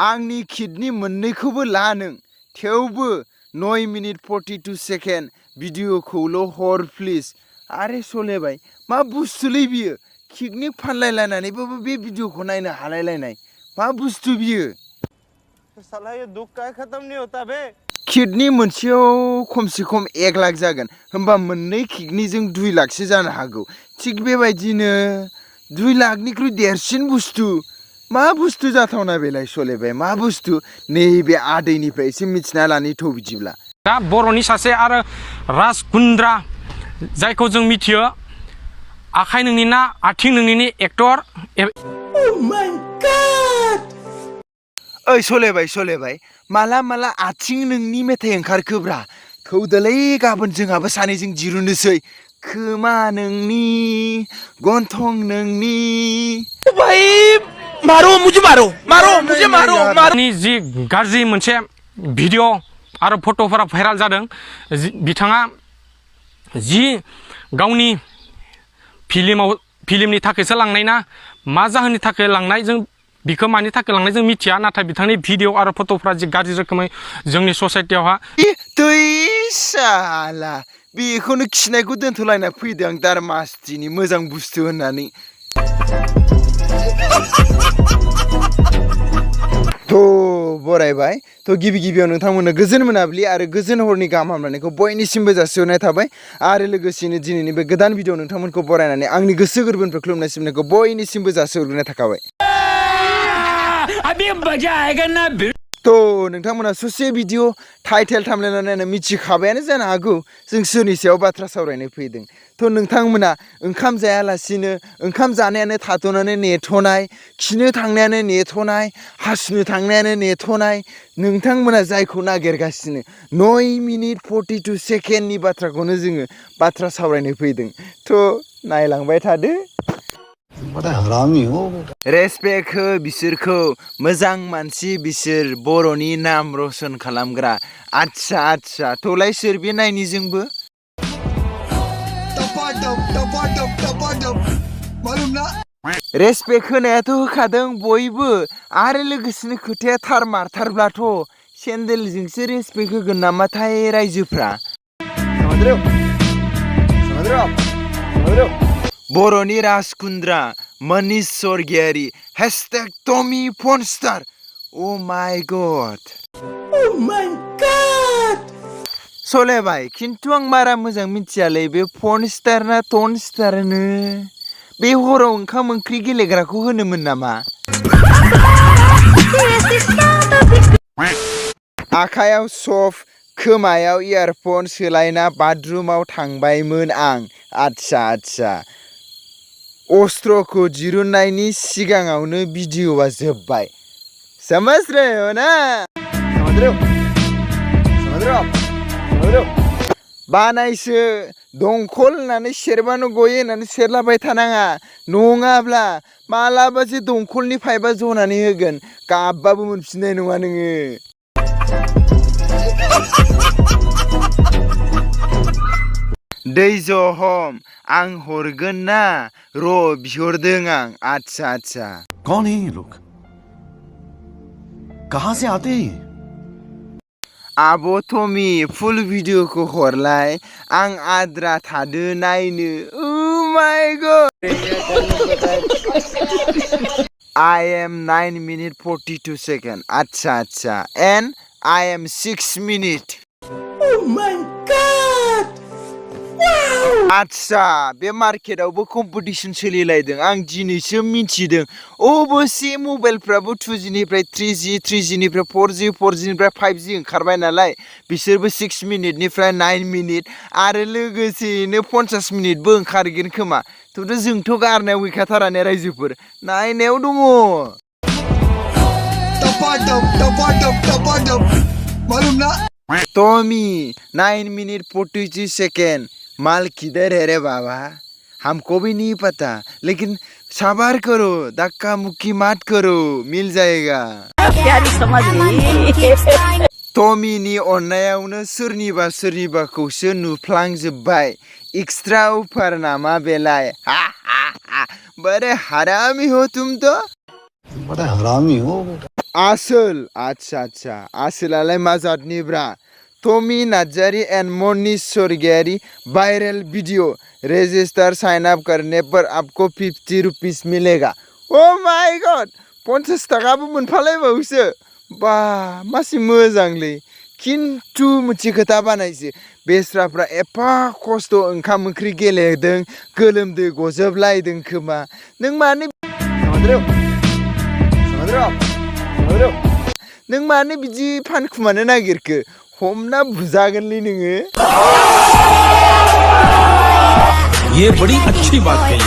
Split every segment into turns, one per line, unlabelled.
आंनि किडनि मोननैखौबो ला नों थेवबो 9 मिनिट 42 सेकेन्ड भिडिअखौल' हर प्लिज आरे सलेबाय मा बुस्थुलै बियो किडनि फानलायलायनानैबाबो बे भिडिअखौ नायनो हालायलायनाय मा बुस्थु बियो
साला ये दुख का खत्म नहीं होता बे
किडनि मोनसेयाव खमसे खम 1 लाख जागोन होमबा मोननै किडनिजों 2 लाखसो जानो हागौ थिग बेबायदिनो 2 लाखनिख्रुइ देरसिन बुस्थु मा बुस्थु जाथावना बेलाय सलेबाय मा बुस्थु नैबे आदैनिफ्राय एसे मिथिना लानि थ' बिदिब्ला
दा बर'नि सासे आरो राजकुन्द्रा जायखौ जों मिथियो आखाइ नोंनि ना आथिं नोंनि एक्टर Oh my God
ओइ सलेबाय माला माला आथिं नोंनि मेथाइ ओंखारखोब्रा थौदोलै गाबोन जोंहाबो सानैजों जिरुनोसै खोमा नोंनि गन्थं नोंनि
भाई मारो मुझे मारो
नि जि गाज्रि मोनसे भिडिअ आरो फट'फोरा भाइराल जादों बिथाङा जि गावनि फिल्मनि थाखायसो लांनाय ना मा जाहोननि थाखाय लांनाय जों बिखौ मानि थाखाय लांनाय जों मिथिया नाथाय बिथांनि भिडिअ आरो फट'फोरा जि गाज्रि रोखोमै जोंनि ससाइटियावहा
साला बेखौनो खिनायखौ दोनथ'लायना फैदों आं दारमास्टिनि मोजां बुस्थु होननानै थ' बरायबाय थ' गिबियाव नोंथांमोननो गोजोन मोनाबिलि आरो गोजोन हरनि गाहाम हामलायनायखौ बयनिसिमबो जासिहरनाय थाबाय आरो लोगोसेनो दिनैनि बे गोदान भिडिअ नोंथांमोनखौ बरायनानै आंनि गोसो गोरबोनिफ्राय खुलुमनाय सिबिनायखौ बयनिसिमबो जासिहरग्रोनाय थाखाबाय थ' नोंथांमोना ससे भिडिअ टाइटेल थामलायना नायना मिथिखाबायानो जानो हागौ जों सोरनि सायाव बाथ्रा सावरायनो फैदों थ' नोंथांमोना ओंखाम जायालासिनो ओंखाम जानायानो थाथ'नानै नेथ'नाय खिनो थांनायानो नेथ'नाय हासुनो थांनायानो नेथ'नाय नोंथांमोना जायखौ नागिरगासिनो 9 मिनिट 42 सेकेन्डनि बाथ्राखौनो जोङो बाथ्रा सावरायनो फैदों थ' नायलांबाय थादो रेसपेक्ट हो बिसोरखौ मोजां मानसि बिसोर बर'नि नाम रसन खालामग्रा आच्छा थ'लाय सोर बे नायनिजोंबो रेसपेक्ट होनायाथ' होखादों बयबो आरो लोगोसेनो खोथाया थार मारथारब्लाथ' सेन्देलजोंसो रेसपेक्ट होगोन नामाथाय रायजोफ्रा बर'नि Raj Kundra Manish Swargiary hashtag Tommy funstar oh my गड सलेबाय खिन्थु आं बारा मोजां मिथियालै बे फनस्टार ना टनस्टारनो बे हराव ओंखाम ओंख्रि गेलेग्राखौ होनोमोन नामा आखायाव सफ खोमायाव इयारफन सोलायना बाथरुमाव थांबायमोन आं आच्छा अस्त्रखौ दिरुननायनि सिगाङावनो भिडिअआ जोब्बाय समझ रहे हो ना बानायसो दंखल होननानै सेरबानो गयो होननानै सेरलाबाय थानाङा नङाब्ला मालाबासो दंखलनि पाइपआ जनानै होगोन गाबबाबो मोनफिननाय नङा नोङो दैज' हम आं हरगोन ना र' बिहरदों आं आच्छा
कौन है ये लोग कहां से आते हैं
आब' टमी फुल भिडिअखौ हरलाय आं आद्रा थादो नायनो ओ माय गड I am 9 minute 42 second आच्छा and I am 6 minute Oh my God आच्छा बे मार्केटआवबो कम्पिटिसन सोलिलायदों आं दिनैसो मिथिदों अबसे मबाइलफ्राबो 2G निफ्राय 3G 3G निफ्राय 4G 4G निफ्राय 5G ओंखारबाय नालाय बिसोरबो 6 मिनिटनिफ्राय 9 मिनिट आरो लोगोसेयैनो 50 मिनिटबो ओंखारगोन खोमा थ' जोंथ' गारनायाव गैखाथाराने रायजोफोर नायनायाव दङ टमी 9 मिनिट 42 सेकेंड माल किधर है रे बाबा हमको भी नहीं पता लेकिन सवार करो धक्का मुक्की मत करो मिल जाएगा
प्यारी समझ गई
टमीनि अननायावनो सोरनिबाखौसो नुफ्लांजोब्बाय एक्सट्रा अफार नामा बेलाय बड़े हरामी हो तुम तो
बड़ा हरामी हो
आसोल आच्छा आसोलालाय मा जातनिब्रा Tommy Narzary and Manish Swargiary viral video register sign up करने पर आपको 50 रुपीस मिलेगा ओ माय गॉड 50 थाखाबो मोनफालायबावोसो बा मासि मोजांलै खिन्थु मोनसे खोथा बानायसो बेस्राफ्रा एफा खस्थ' ओंखाम ओंख्रि गेलेदों गोलोमदै गजोबलायदों खोमा नों मानो नों मानो बिदि फानखुमानो नागिरखो हमना बुजागोनलै नोङो
ये बड़ी अच्छी बात कही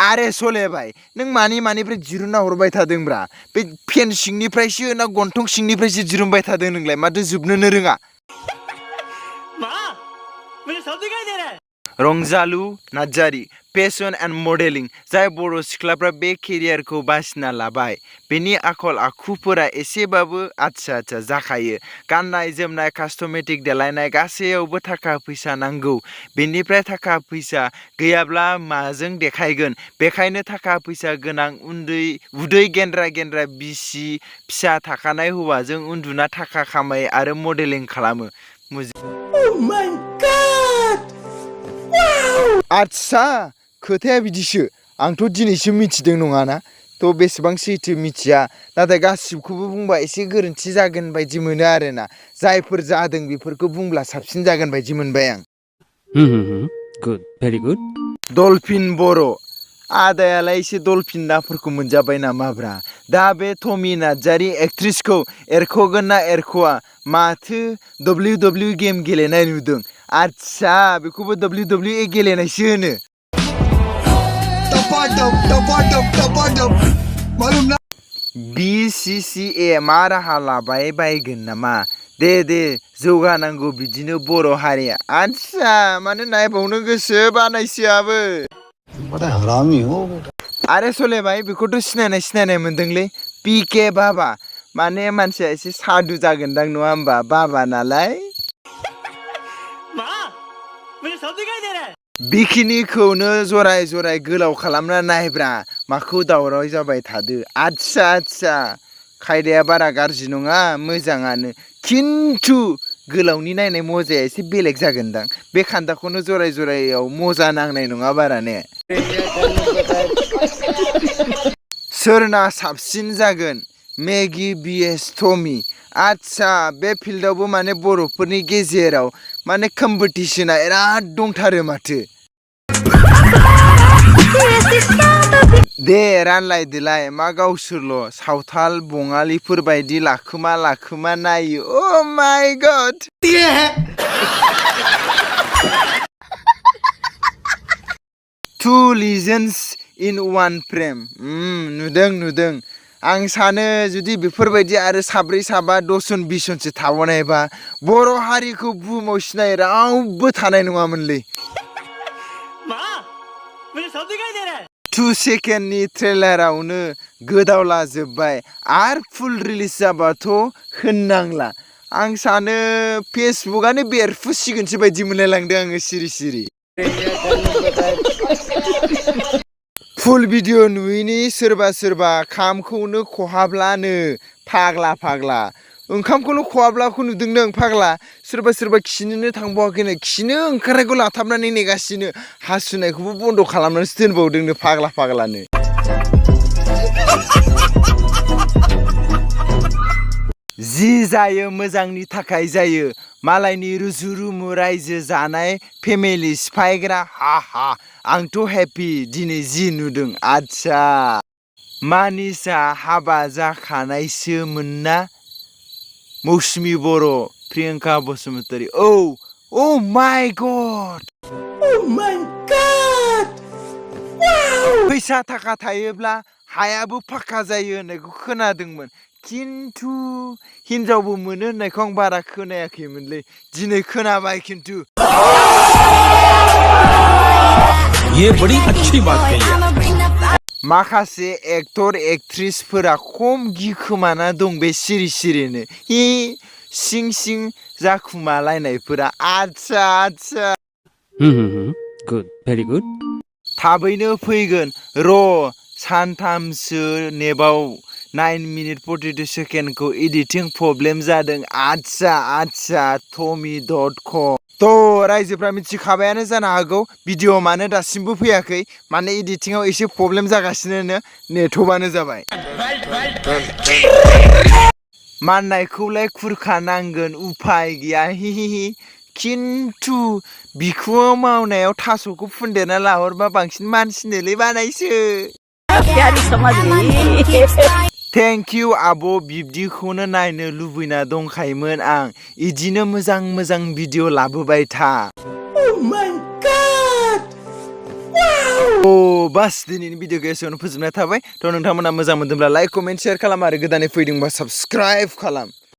आरे सले भाई नों मानिफ्राय जिरुना हरबाय थादोंब्रा बे फेन सिंनिफ्रायसो ना गन्थं सिंनिफ्रायसो जिरुनबाय थादों नोंलाय माथो जोबनोनो रोङा रंजालु नार्जारी फेशन एंड मडेलिं जाय बर' सिख्लाफ्रा बे केरियारखौ बासिना लाबाय बेनि आखल आखुफोरा एसेबाबो आच्छा जाखायो गाननाय जोमनाय कास्टमेटिक देलायनाय गासैयावबो थाखा फैसा नांगौ बेनिफ्राय थाखा फैसा गैयाब्ला माजों देखायगोन बेखायनो थाखा फैसा गोनां उदै गेन्द्रा बिसि फिसा थाखानाय हौवाजों उन्दुना थाखा खामायो आरो मडेलिं खालामो आच्छा खोथाया बिदिसो आंथ' दिनैसो मिथिदों नङाना थ' बेसेबां सैथो मिथिया नाथाय गासिबखौबो बुंबा एसे गोरोन्थि जागोन बायदि मोनो आरोना जायफोर जादों बेफोरखौ बुंब्ला साबसिन जागोन बायदि मोनबाय आं
गुड भेरि गुड
डलफिन बर' आदायालाय एसे डलफिन नाफोरखौ मोनजाबाय नामाब्रा दा बे टमी नार्जारी एक्ट्रिसखौ एरख'गोन ना एरख'आ माथो WWE गेम गेलेनाय नुदों आच्छा बेखौबो WWE गेलेनायसो होनो BCCA मा राहा लाबाय बायगोन नामा दे जौगानांगौ बिदिनो बर' हारिया आच्छा माने नायबावनो गोसो बानायसोआबो आरे सले भाई बेखौथ' सिनायनाय मोनदोंलै PK बाबा माने मानसिया एसे सादु जागोनदां नङा होमबा बाबा नालाय बिकिनिखौनो जराय गोलाव खालामना नायब्रा माखौ दावराव जाबाय थादो आच्छा खायदाया बारा गाज्रि नङा मोजाङानो खिन्थु गोलावनि नायनाय मजाया एसे बेलेग जागोनदां बे खान्दाखौनो जरायाव मजा नांनाय नङा बारा ने सोरना साबसिन जागोन मेगी vs टमी आच्छा बे फिल्डआवबो माने बर'फोरनि गेजेराव माने कम्पिटिशना बिराद दंथारो माथो दे रानलायदोलाय मा गावसोरल' सावथाल बङालिफोर बायदि लाखोमा नायो oh my god two legends in one frame नुदों आं सानो जुदि बेफोरबायदि आरो साब्रै साबा 10 जन 20 जनसो थाबावनायबा बर' हारिखौ बुहुमाव सिनाय रावबो थानाय नङामोनलै 2 सेकेन्डनि ट्रेलारावनो गोदावला जोब्बाय आरो फुल रिलिज जाबाथ' होननांला आं सानो फेसबुकआनो बेरफुसिगोनसो बायदि मोनलायलांदों आङो सिरि फुल भिडिअ नुयैनि सोरबा खामखौनो खहाब्लानो फाग्ला ओंखामखौल' खहाब्लाखौ नुदों नों फाग्ला सोरबा खिनोनो थांबावाखैनो खिनो ओंखारनायखौ लाथाबनानै नेगासिनो हासुनायखौबो बन्द' खालामनानैसो दोनबावदोंनो फाग्लानो जि जायो मोजांनि थाखाय जायो मालायनि रुजु-रुमु रायजो जानाय फेमिलि सिफायग्रा हा आंथ' हेपि दिनै जि नुदों आच्छा मानिसा हाबा जाखानायसोमोन ना मौसुमि बर' प्रियंका बसुमतारी औ माय गॉड फैसा थाखा थायोब्ला हायाबो फाक्का जायो होननायखौ खोनादोंमोन खिन्थु हिनजावबो मोनो होननायखौ आं बारा खोनायाखैमोनलै दिनै खोनाबाय खिन्थु
ये बड़ी अच्छी बात कही
माखासे एक्टर एक्ट्रिसफोरा खम गिखोमाना दं बे सिरिनो सिं जाखुमालायनायफोरा आच्छा
गुड भेरि गुड
थाबैनो फैगोन र' सानथामसो नेबाव 9 मिनिट 42 सेकेन्डखौ एडिटिं प्रब्लेम जादों आदसा tommy.com थ' रायजोफ्रा मिथिखाबायानो जानो हागौ भिडिअ मानो दासिमबो फैयाखै माने एडिटिंआव एसे प्रब्लेम जागासिनो नेथ'बानो जाबाय माननायखौलाय खुरखा नांगोन उफाय गैया हिहिहि खिन्थु बिखुङाव मावनायाव थास'खौ फुनदेरना लाहरबा बांसिन मानसिनोलै बानायसो
प्यारी समझ गई
थेंक इउ आब' बिब्दिखौनो नायनो लुबैना दंखायोमोन आं इदिनो मोजां भिडिअ लाबोबाय था बास दिनैनि भिडिअखौ एसेयावनो फोजोबनाय थाबाय थ' नोंथांमोना मोजां मोनदोंब्ला लाइक कमेन्ट शेयार खालाम आरो गोदानै फैदोंबा साबस्क्राइब खालाम